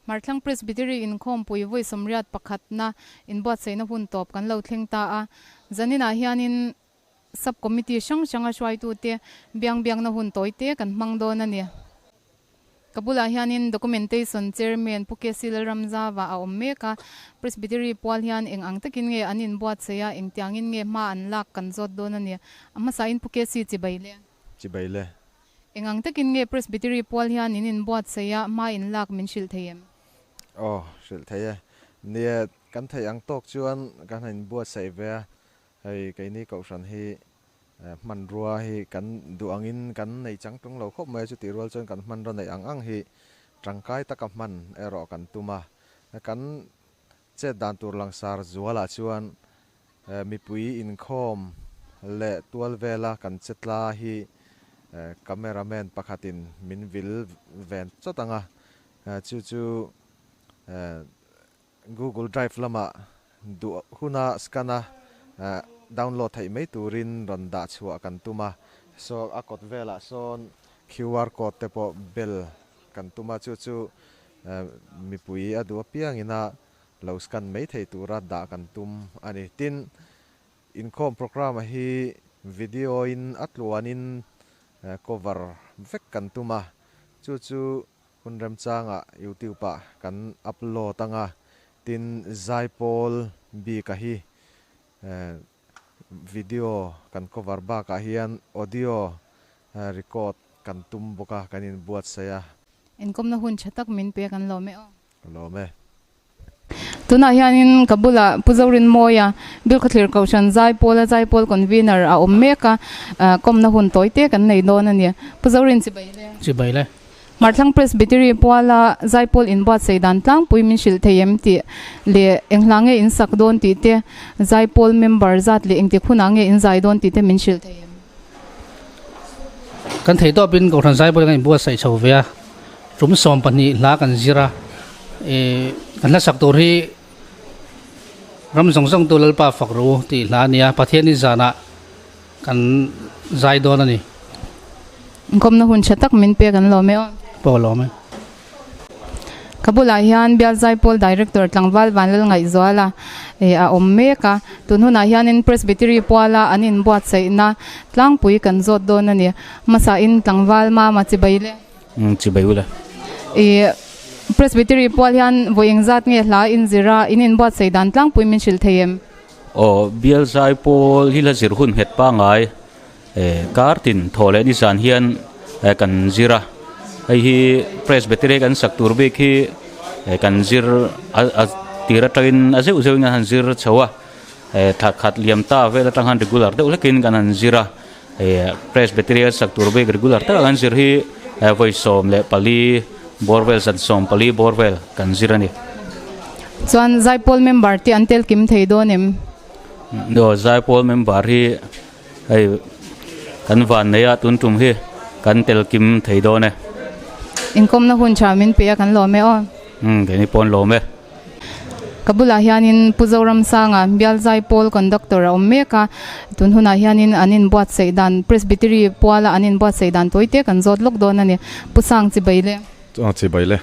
Hmarthlang Presbytery inkhawmpui vawi sawmriat pakhatna inbuatsaihna hun tawp kan lo thleng ta a. Zaninah hianin Sub Committee hrang hranga hruaitute biang biakna hun tawite kan hmang dawn a ni. Ka bulah hianin Documentation Chairman Pu KC Lalramzava a awm mek a, Presbytery pual hian eng ang takin nge an inbuatsaih a, engtiangin nge hma an lak kan zawt dawn a ni. A hmasain Pu KC chibai le. Chibai le. Eng ang takin nge Presbytery pual hian in inbuatsaih a, hma in lak min hrilh thei em? Aw, hrilh thei e. Nia, kan theih ang tawk chuan kan han inbuatsaih ve a, Hei keini kohhran hi hmanrua hi kan duh angin kan nei chang tung lo khawp mai a, chutih rual chuan kan hmanraw neih ang ang hi tangkai taka hman erawh kan tum a. Kan chet dan tur langsar zualah chuan mipui inkhawm leh tual vela kan che tla hi cameraman pakhatin min vil ven chawt ang a, chu chu Google Drive lamah duh huna scan a download theih mai turin rawn dah chhuah kan tum a. Saw a kawt velah sawn QR code te pawh bel kan tum a, chu chu mipui a duh apiangin a lo scan mai thei tura dah kan tum a ni. Tin, inkhawm programme hi video in a tluanin cover vek kan tum a, chu chu Hun remchangah YouTube ah kan upload anga, tin Zaipawl bika hi video kan cover bakah hian audio record kan tum bawk a, kan inbuatsaih a. Inkawmna hun tha tak min pe kan lawm e aw. Ka lawm e. Tunah hianin ka bulah Pu Zorinmawia Bilkhawthlir Kohhran Zaipawla Zaipawl Convener a awm mek a, kawmna hun tawi te kan nei dawn a ni. Pu Zorin chibai le. Chibai le. Hmarthlang Presbytery puala Zaipawl inbuatsaih dan tlangpui min hrilh thei em tih leh eng hla nge in sak dawn tih te, Zaipawl member zat leh engtik hunah nge in zai dawn tih te min hrilh thei em? Kan thei tawpin Kohhran Zaipawl kan inbuatsaih chho ve a. Tum 12 hla kan zir a, ih kan hla sak tur hi ram zawng zawng tu Lalpa fak ru tih hla a ni a, Pathian hi zanah kan zai dawn a ni. Inkawmna hun tha tak min pek an lawm e aw. Pawh a lawm e. Ka bulah hian Bial Zaipawl Director Tlangval Vanlal Ngaihzuala ih a awm mek a, tun hunah hianin Presbytery puala an inbuatsaihna tlangpui kan zawt dawn a ni. Hmasain Tlangval Mama chibai le. Chibai ula. I Presbytery pual hian vawi engzat nge hla in zir a, in inbuatsaih dan tlangpui min hrilh thei em? Aw, Bial zai pawl hi la zir hun nghet pangngai kar tin thaw leh nizan hian kan zir a. Hei hi Presbytery kan sak tur bik hi kan zir a tir atangin a zeuh zeuhin kan han zir chho a. Thla khat liam ta vel atang han regular deuh hlekin kan han zir a. Presbyterian sak tur bik regular taka kan zir hi vawi 14 bawr vel zan 14 bawr vel kan zir a ni. Chuan Zaipawl member te an tel kim thei dawn em? Aw Zaipawl member hi hei kan van nei a tun tum hi kan tel kim thei dawn e. Inkawmna hun tha min pe a kan lawm e aw. Umm keini pawh an lawm e. Ka bulah hianin Pu Zoramsanga Bial Zaipawl Conductor a awm mek a, tun hunah hianin an inbuatsaih dan Presbytery puala an inbuatsaih dan tawi te kan zawt lawk dawn a ni. Pu Sang chibai le. Aw chibai le.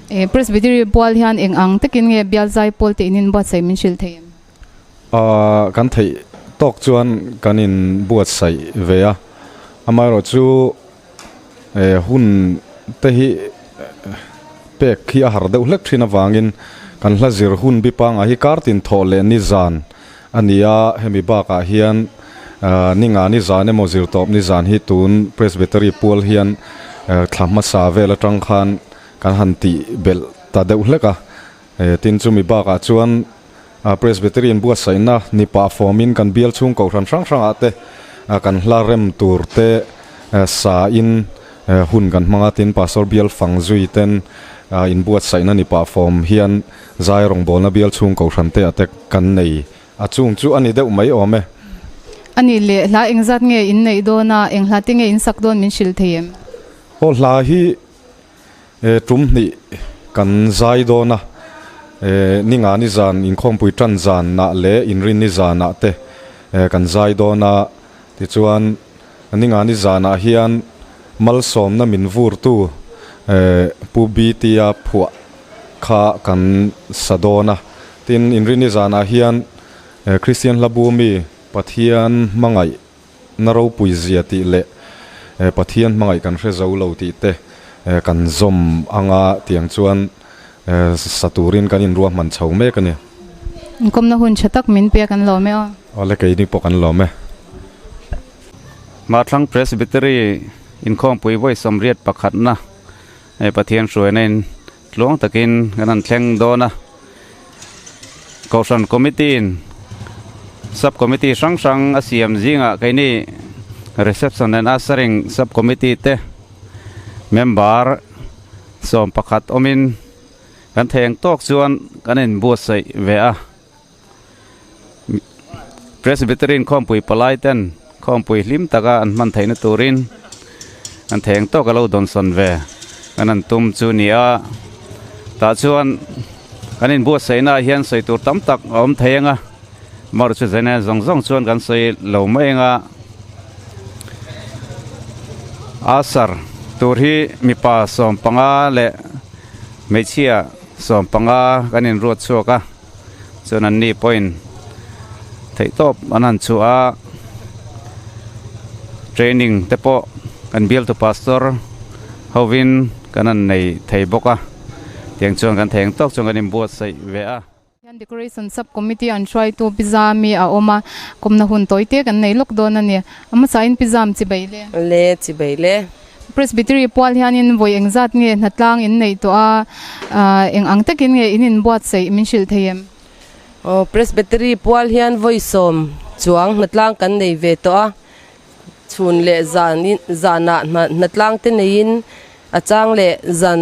E Presbytery pual hian eng ang takin nge Bial Zaipawl te in inbuatsaih min hrilh thei em? Aaa kan theih tawk chuan kan inbuatsaih ve a, amaherawhchu E hun te hi pek hi a har deuh hlek thin avangin kan hla zir hun bi pangngai hi kar tin thawh leh ni zan a ni a, hemi bakah hian ni nga ni zan emaw zir tawp ni zan hi tun Presbytery pual hian thla hmasa vel atang khan kan han tih belh ta deuh hlek a, tin chumi bakah chuan Presbytery inbuatsaihna ni pah fawmin kan bial chhung kohhran hrang hrangah te kan hla rem tur te sa in hun kan hmang a, tin Pastor bial fang zui ten inbuatsaihna ni pah fawm hian zai rawngbawlna bial chhung kohhran te ah te kan nei a, chung chu a ni deuh mai awm e. A nih leh hla engzat nge in neih dawn a, eng hla te nge in sak dawn min hrilh thei em? Aw hla hi Tum hnih kan zai dawn a, ninga ni zan inkhawmpui tan zanah leh inrinni zanah te kan zai dawn a, tichuan ninga ni zanah hian malsawmna min vurtu Pu BT-a phuah. kha kan sa dawn a. Tin, Inrinni zanah hian Kristian hlabu mi Pathian hmangaih na ropui zia tih leh Pathian hmangaih kan hre zo lo tih te kan zawm anga tiang chuan sa turin kan inruahman chho mek a ni. Inkawmna hun tha tak min pe a kan lawm e aw. Awle keini pawh kan lawm e. Hmarthlang Presbytery inkhawmpui vawi 81na Pathian hruaina in tluang takin kan han thleng dawn a. Kohhran Committee in Sub Committee hrang hrang a siam zingah keini Reception and Ushering Sub Committee te member 11 awmin kan theng tawk chuan kan inbuatsaih ve a. Presbyterian khawmpui palai ten khawmpui hlim taka an hman theihna turin an theng tawk a lo dawnsawn ve kan han tum chu ni a tah chuan kan inbuatsaihna ah hian sawi tur tam tak a awm thei ang a amaherawhchu chu zaina zawng zawng chuan kan sawi lo mai ang a asar tur hi mipa 15 leh hmeichhia 15 kan inruat chhuak a. Chuan an ni pawhin theihtawp an han chhuah a, training te pawh kan bialtu pastor hovin kan han nei thei bawk a, tiang chuan kan thei ang tawk chuan kan inbuatsaih ve a. Hian decoration sub committee an hruaitu Pi Zami a awm a, kawmna hun tawi te kan nei lawk dawn a ni. A hmasain Pi Zam chi bei le. Le chi bei le. Presbytery pual hianin vawi engzat nge hnatlang in neih tawh a, eng ang takin nge in inbuatsaih min hrilh thei em? Aw, Presbytery pual hian vawi sawm chuang hnatlang kan nei ve tawh a, chhun leh zan zanah hnatlang te neiin a chang leh zan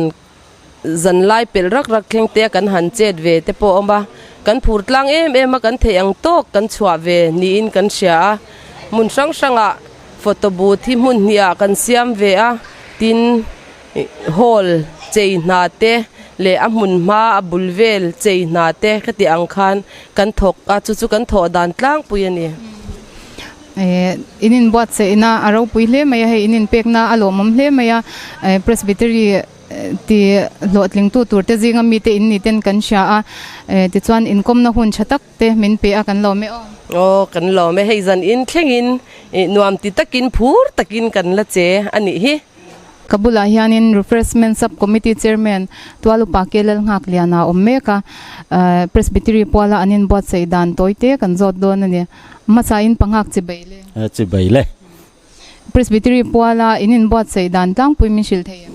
zan lai pelh rak rak thleng te kan han chet ve te pawh a awm a, kan phur tlang em em a kan theih ang tawk kan chhuah ve niin kan hria a, hmun hrang hrangah photo booth hi hmun hnihah kan siam ve a, tin hall chei hna te leh a hmun hma a bul vel chei hna te khati ang khan kan thawk a, chu chu kan thawh dan tlangpui a ni. In inbuatsaihna a ropui hle mai a, hei in inpekna a lawmawm hle mai a, Presbytery Ti hlawhtlingtu turte zinga mite in ni ten kan hria a, tichuan inkawmna hun tha tak te min pe a kan lawm e aw. Aw kan lawm e, hei zan in thlengin nuam ti takin phur takin kan la che a nih hi. Ka bulah hianin Refreshment Sub Committee Chairman Tualupa K Lalnghakliana a awm mek a, Presbytery puala an inbuatsaih dan tawi te kan zawt dawn a ni. Hmasain panghak chi bei le. Chi bei le. Presbytery puala in inbuatsaih dan tlangpui min hrilh thei em?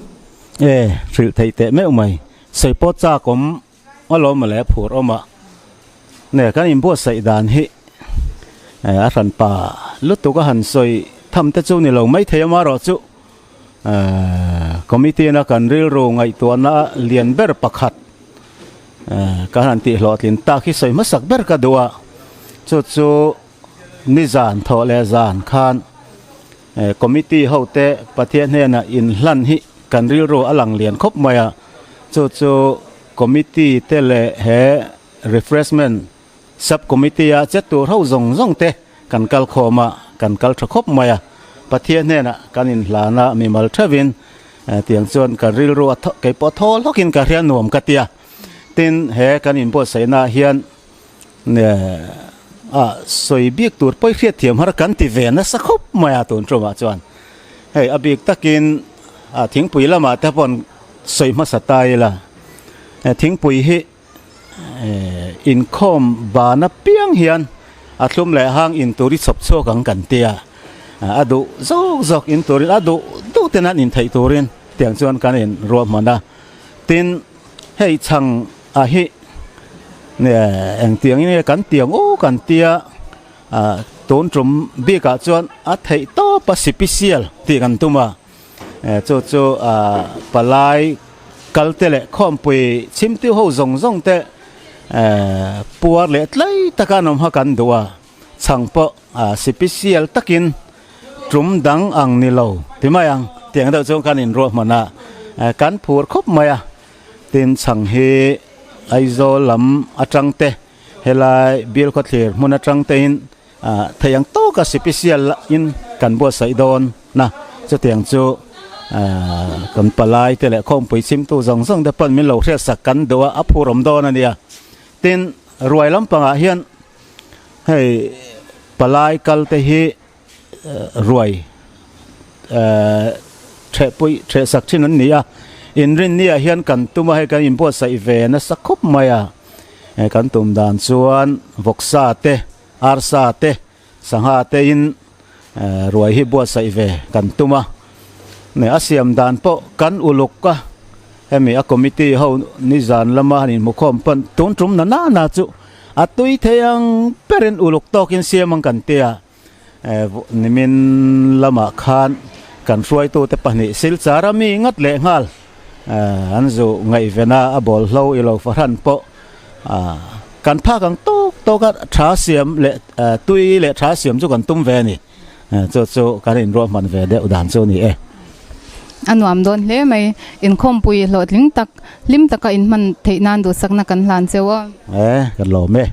E, hrilh theih teh meuh mai. Sawi pawh chak awm alawm mawle phur awm a. Ne, kan inbuatsaih dan hi a hran pa lutuk a han sawi tham te chu ni lo mai thei amaherawh chu committee na kan rilru ngaihtuahna lian ber pakhat kan han tih hlawhtlin tak hi sawi hmasak ber ka duh a, chu chu Nizan thawh leh zan khan committee hote Pathian hnenah inhlan hi kan rilru a lang lian khawp mai a, chu chu committee te leh he refreshment sub committee a che tur ho zawng zawng te kan kal khawm a, kan kal tha khawp mai a, Pathian hnenah kan inhlan a mimal theuhin tiang chuan kan rilru a kei pawh thaw hlawkin ka hria nuam ka ti a, tin he kan inbuatsaihna ah hian A sawi bik tur pawi hriat thiam har kan ti ve nasa khawp mai a tun tumah chuan hei a bik takin a thingpui lamah te pawh sawi hmasa ta ila thingpui hi inkhawm ban apiang hian a thlum leh hang in tur i chhawp chhuak ang kan ti a a duh zawk zawk in turin a duh duh ten an in theih turin tiang chuan kan in ruahman a tin hei chhang A hi engtiang in nge kan tiang u kan tia tun tum bik ah chuan a theih tawp a sipisial tih kan tum a chu chu palai kal te leh khawmpui chhimtiu ho zawng zawng te puar leh tlai taka an awm kha kan duh a chhang pawh sipisial takin tum dang ang ni lo ti mai ang tiang deuh chuan kan inruahman a kan phur khawp mai a. Tin chhang hi Aizawl lam atang te helai bial khawthlir hmun atang te in thei ang tawka sipisial in kan buatsaih dawn na chutiang chu Kan palai te leh khawmpui chhimtu zawng zawng te pawn min lo hriatsak kan duh a, a phur awm dawn a nia. Tin, ruai lampangah hian hei palai kal te hi ruai thehpui thehsak thin an ni a. Inrinniah hian kan tum a, hei kan inbuatsaih ve nasa khawp mai a. Kan tum dan chuan vawksa te, arsa te, Sangha te in ruai hi buatsaih ve kan tum a, ne a siam dan pawh kan uluk a, hemi a committee ho nizan lama han inhmukhawm pawn tun tum na na na chu a tui thei ang berin uluk tawkin siam ang kan ti a, nimin lamah khan kan hruaitute pahnih Silchar a mi ngat leh nghal an zu ngaihven a, a bawlhlo i lo fahran pawh Kan phak ang tawk tawk a tha siam leh tui leh tha siam chu kan tum ve a ni. Chu chu kan inruahman ve deuh dan chu a ni e. A nuam dawn hle mai. Inkhawmpui hlawhtling tak, hlim taka inhman theih nan duhsakna kan hlan cheu a. E, kan lawm e.